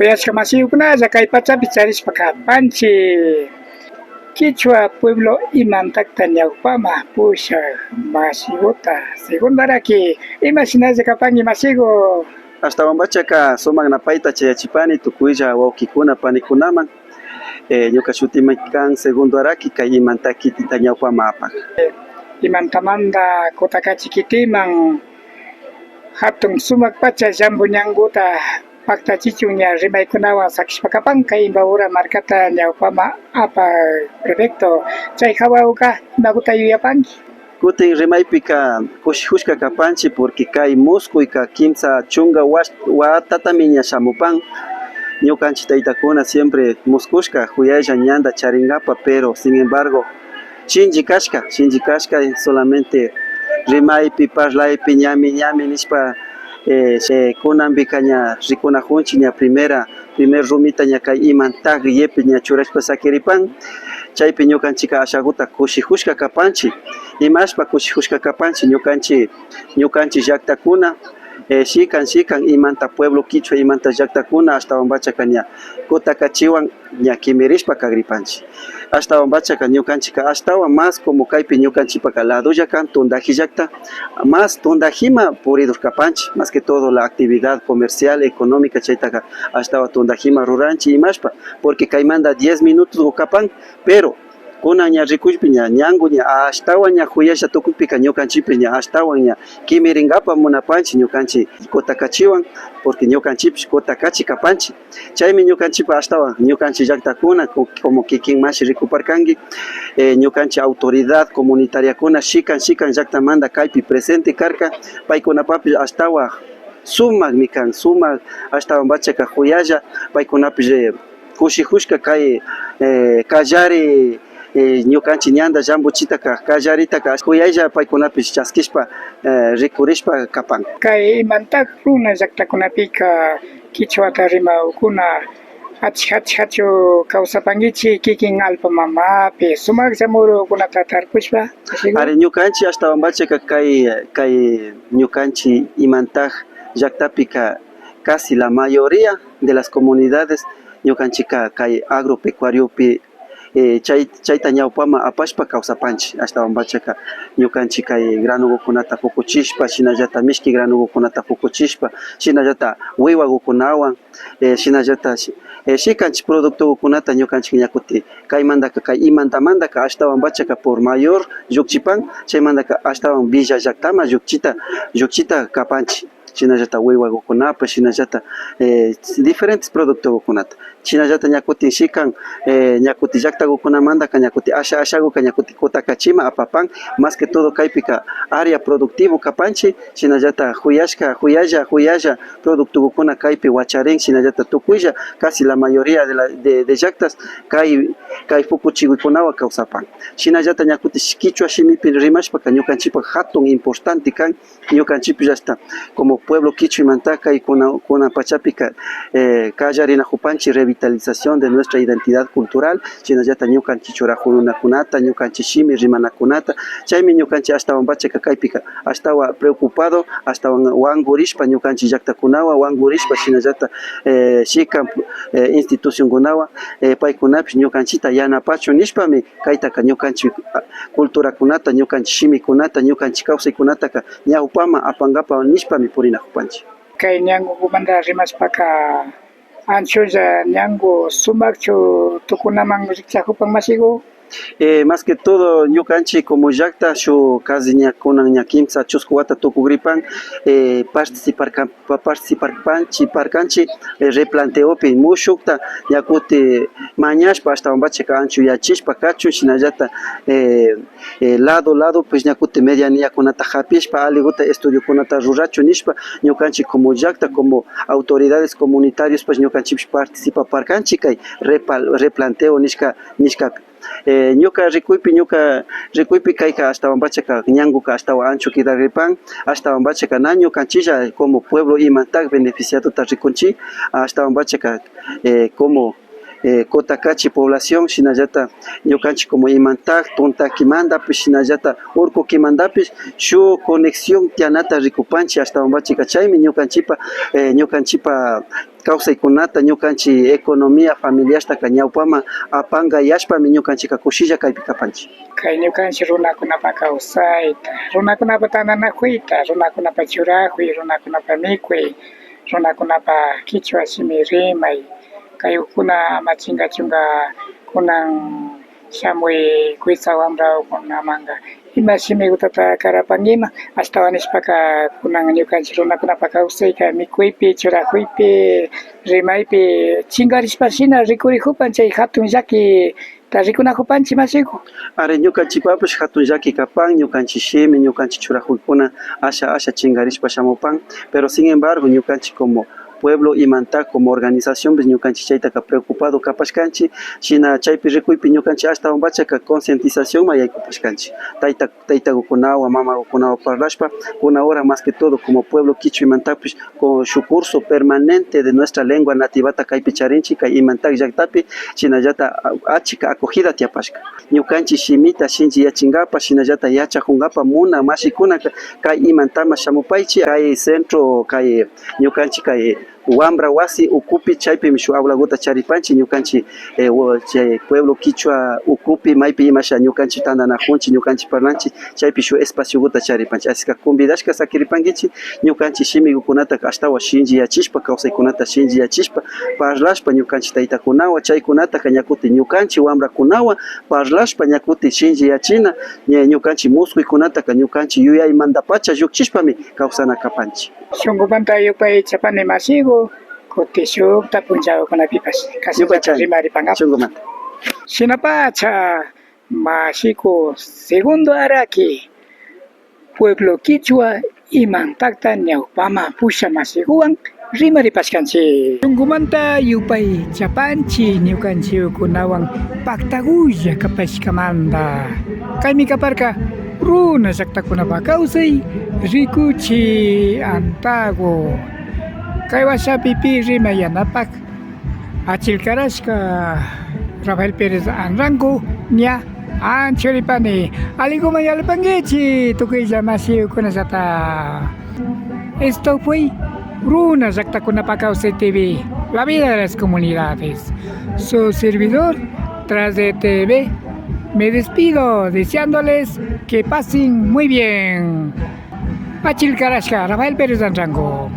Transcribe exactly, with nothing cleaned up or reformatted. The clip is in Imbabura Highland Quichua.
Kuyashka mashigukunalla, kay pachapi charishpa kapanchik kichwa pueblo Imantakta ñawpama pushak mashiguta. Segundo Araki, imashinalla kapanki mashigu? Ashtawanpachaka sumak napayta chayachipani tukuylla wawkikuna panikunaman. Eh, ñuka shutimi kan Segundo Araki, kay Imantak kitita ñawpama apak. Imantamanta Kutakachi kitiman hatun sumak pacha llampu ñankuta paktachichun ña rimaykunawan sakishpa kapan kay Imbabura markata ñawpama apak prefecto. Chay hawaka imakuta yuyapanki? Kutin rimaypika kushijushka kapanchik, porque kay muskuyka kimsa chunka wash-, watatami ña shamupan. Ñukanchik taytakuna siempre muskushka, juyaylla ñanta charinkapak, pero sin embargo, shinchi kashka, shinchi kashka, solamente rimaypi, parlaypi, ñami, ñami nishpa, eh, eh, kunanpika ña rikunajunchik ña primera, primer rumita ña kay Imantak yepi ña churashpa sakiripan. Chaypi ñukanchikka ashaguta kushijushka kapanchik. Imashpa kushijushka kapanchik? Ñukanchik, ñukanchik llaktakuna, eh, shikan, shikan Imantak pueblo kichwa, Imantak llaktakuna ashtawanpachaka ña Kutakachiwan ña kimirishpa kagripanchik. Ashtawanpachaka ñukanchikka ashtawan más como kaypi ñukanchikpaka ladolla kan Tundaji llakta, más Tundajiman puridor kapanchik, más que todo la actividad comercial, económica chaytaka ashtawan Tundajiman ruranchik imashpa, porque kaymanta diez minutos kapan, pero kunan ña rikushpi ña ñanku ña ashtawan ña juyasha tukukpika ñukanchikpish ña ashtawan ña kimirinkapak munapanchik ñukanchik Kutakachiwan, porque ñukanchikpish Kutakachi kapanchik. Chaymi ñukanchikpa ashtawan ñukanchik llaktakuna, co-, como kikin mashi rikuparkanki, eh, ñukanchik autoridad comunitariakuna shikan shikan llaktamanta kaypi presente karka, paykunapapish ashtawan sumakmi kan, sumak ashtawanpachaka juyalla, paykunapish, eh, kushijushka kay, eh, kallari, eh, ñukanchik ñanta llampuchitaka, kallaritaka juyaylla paykunapish chaskishpa, eh, rikurishpa kapan. Kay Imantak runa llaktakunapika kichwata rimakkuna achka achkachu kawsapankichik kikin allpa mamapi sumaklla murukunata tarpushpa? Ari, ñukanchik ashtawanpachaka kay, kay ñukanchik Imantak llaktapika casi la mayoría de las comunidades ñukanchikka kay agropecuariopi, eh, chay, chayta ñawpaman apashpa kawsapanchik. Ashtawanpachaka ñukanchik kay granogukunata pukuchishpa, shinallata mishki granogukunata pukuchishpa, shinallata wiwagukunawan, eh, shinallata shi-, eh, shikanchik productogukunata ñukanchik ña kutin kaymantaka, kay Imantamantaka ashtawanpachaka por mayor llukchipan, chaymantaka ashtawan villa llaktaman llukchita, llukchita kapanchik. Shinallata wiwagukunapash, shinallata, eh, diferentes productogukunata. Shinallata ña kutin shikan, eh, ña kutin llaktagukunamantaka ña kutin asha ashaguka ña kutin Kutakachiman apapan, más que todo kaypika área productivo kapanchik, shinallata juyashka, juyalla, juyalla productogukuna kaypi wacharin, shinallata tukuylla casi la mayoría de la, de, de llaktas kay, kay pukuchigukunawan kawsapan. Shinallata ña kutin kichwa shimipi rimashpaka ñukanchikpak hatun importante kan, ñukanchikpish hasta como pueblo kichwamanta kay kuna, kunan pachapika, eh, kallarinajupanchik revitalización de nuestra identidad cultural, shinallata ñukanchik churajunakunata, ñukanchik shimi rimanakunata, chaymi ñukanchik ashtawanpachaka kaypika ashtawan preocupado, ashtawan wankurishpa ñukanchik llaktakunawan wankurishpa, shinallata, eh, shikan, eh, institucionkunawan, eh, paykunapish ñukanchikta yanapachun nishpami kaytaka ñukanchik, ah, culturakunata, ñukanchik shimikunata, ñukanchik kawsaykunataka ñawpaman apankapak nishpami purinajupanchik. Kay ñankukumanta rimashpaka anchulla ñanku sumakchu tukunaman rikchajupan mashiku? Eh, más que todo ñukanchik como llakta shuk casi ña kunan ña kimsa chusku wata tukugripan, eh, participarka-, pa-, participarpanchik, parkanchik, eh, replanteopi mushukta ña kutin mañashpa ashtawanpachaka anchuyachishpa kachun, shinallata, eh, eh, lado ladopish ña kutin medianiakunata japishpa aliguta estudiokunata rurachun nishpa ñukanchik como llakta, como autoridades comunitariospash ñukanchikpish participaparkanchik kay repal-, replanteo nishka, nishkapi. Eh, ñuka rikuypi, ñuka rikuypi kayka ashtawanpachaka ñankuka ashtawan ancho kidagripan, ashtawanpachaka na ñukanchilla como pueblo imanta beneficiadota rikunchik, ashtawanpachaka, eh, como eh, Cotacachi población, shinallata ñukanchik como Imantak, Tuntakimantapish, shinallata Urkukimantapish shuk conexión tiyanata rikupanchik ashtawanpachika. Chaymi ñukanchikpa, eh, ñukanchikpa kawsaykunata, ñukanchik economía familiashtaka ñawpaman apangayashpami ñukanchikka kushilla kaypi kapanchik. Kay ñukanchik runakunapa kawsayta, runakunapa tantanakuyta, runakunapa churakuy, runakunapa mikuy, runakunapa kichwa shimi rimay, kaykuna ama chingachunka kunan shamuy kuytsa wamrakunamanka ima shimikutata karapankiman, ashtawan nishpaka kunan ñukanchik runakunapa kawsayka mikuypi, churakuypi, rimaypi chinkarishpa shina rikurikupan chay hatun llaki ta rikunakupanchik mashiku. Ari, ñukanchikpapash hatun llaki kapan, ñukanchik shimi, ñukanchik churakuykuna asha asha chinkarishpa shamupan, pero sin embargo ñukanchik como pueblo Imantak como organizacionpish ñukanchik chaytaka preocupado kapashkanchik, shina chaypi rikuypi ñukanchik ashtawanpachaka concientizacionman yaykupashkanchik. Tayta taytakukunawan, mamakukunawan parlashpa, kuna hora más que todo como pueblo kichwa Imantakpish con shuk curso permanente de nuestra lengua nativata kaypi charinchik, kay Imantak llaktapi, shinallata achika acogida tiyapashka. Ñukanchik shimita shinchiyachinkapak, shinallata yachakunkapak munak mashikunaka kay Imantakman shamupaychik, kay centro, kay ñukanchik kay wambra wasi ukupi, chaypimi shuk aulakuta charipanchik ñukanchik, eh, wo-, chay pueblo kichwa ukupi, maypi imasha ñukanchik tantanakunchik, ñukanchik parlanchik, chaypi shuk espaciokuta charipanchik. Asika convidashka sakiripankichik ñukanchik shimikukunataka ashtawan shinchiyachishpa, kawsaykunata shinchiyachishpa, parlashpa ñukanchik taytakunawan, chaykunataka ña kutin ñukanchik wambrakunawan parlashpa ña kutin shinchiyachina, ña ñukanchik muskuykunataka ñukanchik yuyaymantapacha llukchishpami kawsana kapanchik. Shunkumanta yupay chapani mashiku, kutin shukta punchakunapipash kashnallata rimaripankapak. Shinapacha mashiku Segundo Araki, pueblo kichwa Imantakta ñawpaman pusha mashikuwan rimaripashkanchik. Shunkumanta yupay chapanchik ñukanchikkunawan paktakulla kapashkamanta. Kaymi kaparka runa llaktakunapak kawsay rikuchi antaku. Kay washapi pi rimay yanapak achilkarashka Rafael Pérez Anrango ña anchuripani. Allikuman yallipankichik tukuylla mashikunallata. Esto fue Runa Llaktakunapak Kawsay T V, la vida de las comunidades. Su servidor, tras de T V, me despido deseándoles que pasen muy bien. Achilkarashka Rafael Pérez Anrango.